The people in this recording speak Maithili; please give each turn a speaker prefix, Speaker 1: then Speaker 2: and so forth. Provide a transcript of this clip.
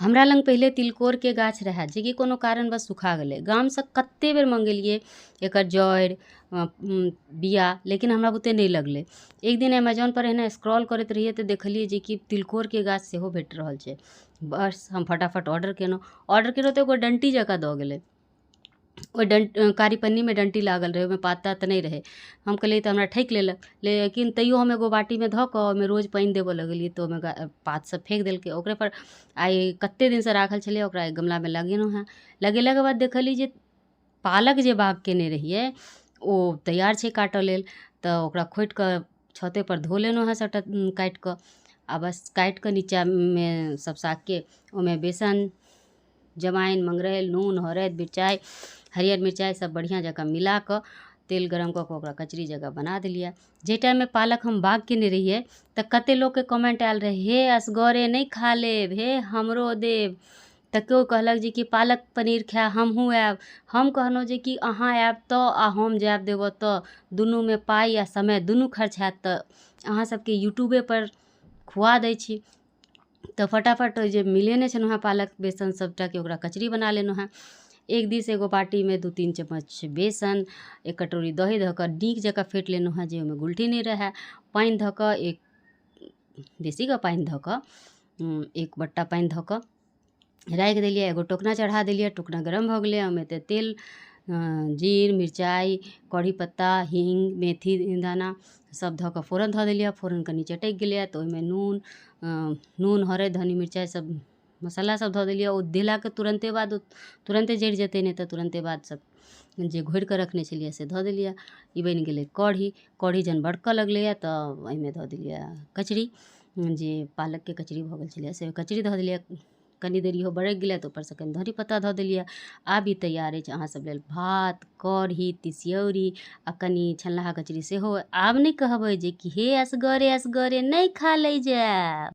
Speaker 1: हमरा लग पहिले तिलकोरके गाछ रहए, जेकि कोनो कारणवश सुखा गेलै। गामसँ कते बेर मङ्गेलियै एकर जड़ि, बिआ, लेकिन हमरा बुते नहि लगलै। एक दिन एमेजॉनपर एहिना स्क्रॉल करैत रहियै तऽ देखलियै जेकि तिलकोरके गाछ सेहो भेट रहल छै। बस, हम फटाफट ऑर्डर केलहुँ। ऑर्डर केलहुँ तऽ एगो डण्टी जकाँ दऽ गेलै। ओहि कारी पन्नीमे डण्टी लागल रहै, ओहिमे पात तात नहि रहै। हम कहलियै तऽ हमरा ठकि लेलक, लेकिन तैयो हम एगो बाटीमे धऽ कऽ ओहिमे रोज पानि देबऽ लगलियै, तऽ ओहिमे पात सब फेक देलकै। ओकरे पर आइ कते दिनसँ राखल छलै, ओकरा गमलामे लगेलहुँ हेँ। लगेलाके बाद देखलियै जे पालक जे बाग केने रहियै ओ तैयार छै काटऽ लेल। तऽ ओकरा खोटि कऽ छतेपर धो लेलहुँ हेँ सबटा काटि कऽ, आ बस काटि कऽ नीचाँमे सब सागके ओहिमे बेसन, जमाइन, मंगरैल, नून, हरैद, मिरचाइ, हरियर मिरचाइ सब बढ़िआँ जकाँ मिला कऽ तेल गरम कऽ कऽ ओकरा कचरी जकाँ बना देलियै। जाहि टाइममे पालक हम बाग केने रहियै तऽ कते लोकके कमेन्ट आयल रहै, हे असगरे नहि खा लेब, हे हमरो देब। तऽ केओ कहलक जे कि पालक पनीर खाय हमहूँ आयब। हम कहलहुँ जे कि अहाँ आयब तऽ आ हम जायब देबऽ तऽ दुनूमे पाइ आ समय दुनू खर्च हैत, तऽ अहाँ सबके यूट्यूबेपर खुआ दै छी। तऽ फटाफट जे मिलेने छलहुँ हेँ पालक बेसन सबटाके, ओकरा कचरी बना लेलहुँ हेँ। एक दिस एगो बाटीमे 2-3 चम्मच बेसन, 1 कटोरी दही धऽ कऽ नीक जकाँ फेट लेलहुँ हेँ, जे ओहिमे गुलठी नहि रहए। पानि धऽ कऽ, एक बेसीके पानि धऽ कऽ, 1 बट्टा पानि धऽ कऽ राखि देलियै। एगो टोकना चढ़ा देलियै। टोकना गरम भऽ गेलै, ओहिमे तऽ तेल, जीर, मिरचाइ, कढ़ी पत्ता, हींग, मेथी दाना सब धऽ कऽ फोरन धऽ देलियै। फोरन कनि चटकि गेलैए तऽ ओहिमे नून, हरैद, धनी, मिरचाइ सब मसाला सब धऽ देलियै। ओ देलाके तुरन्ते बाद तुरन्ते जरि जेतै नहि, तऽ तुरन्ते बाद सब जे घोरि कऽ रखने छलियै से धऽ देलियै। ई बनि गेलै कढ़ी। कढ़ी जहन बड़कऽ लगलैए तऽ एहिमे धऽ देलियै कचरी, जे पालकके कचरी भऽ गेल छलैए से कचरी धऽ देलियै। कनि देर इहो बरकि गेलै तऽ ऊपरसँ कनि धनी पत्ता धऽ देलियै। आब ई तैयार अछि अहाँ सब लेल भात, कढ़ी, तिसियौरी आ कनि छनलाहा कचरी सेहो। आब नहि कहबै जे कि हे असगरे असगरे नहि खा लै जायब।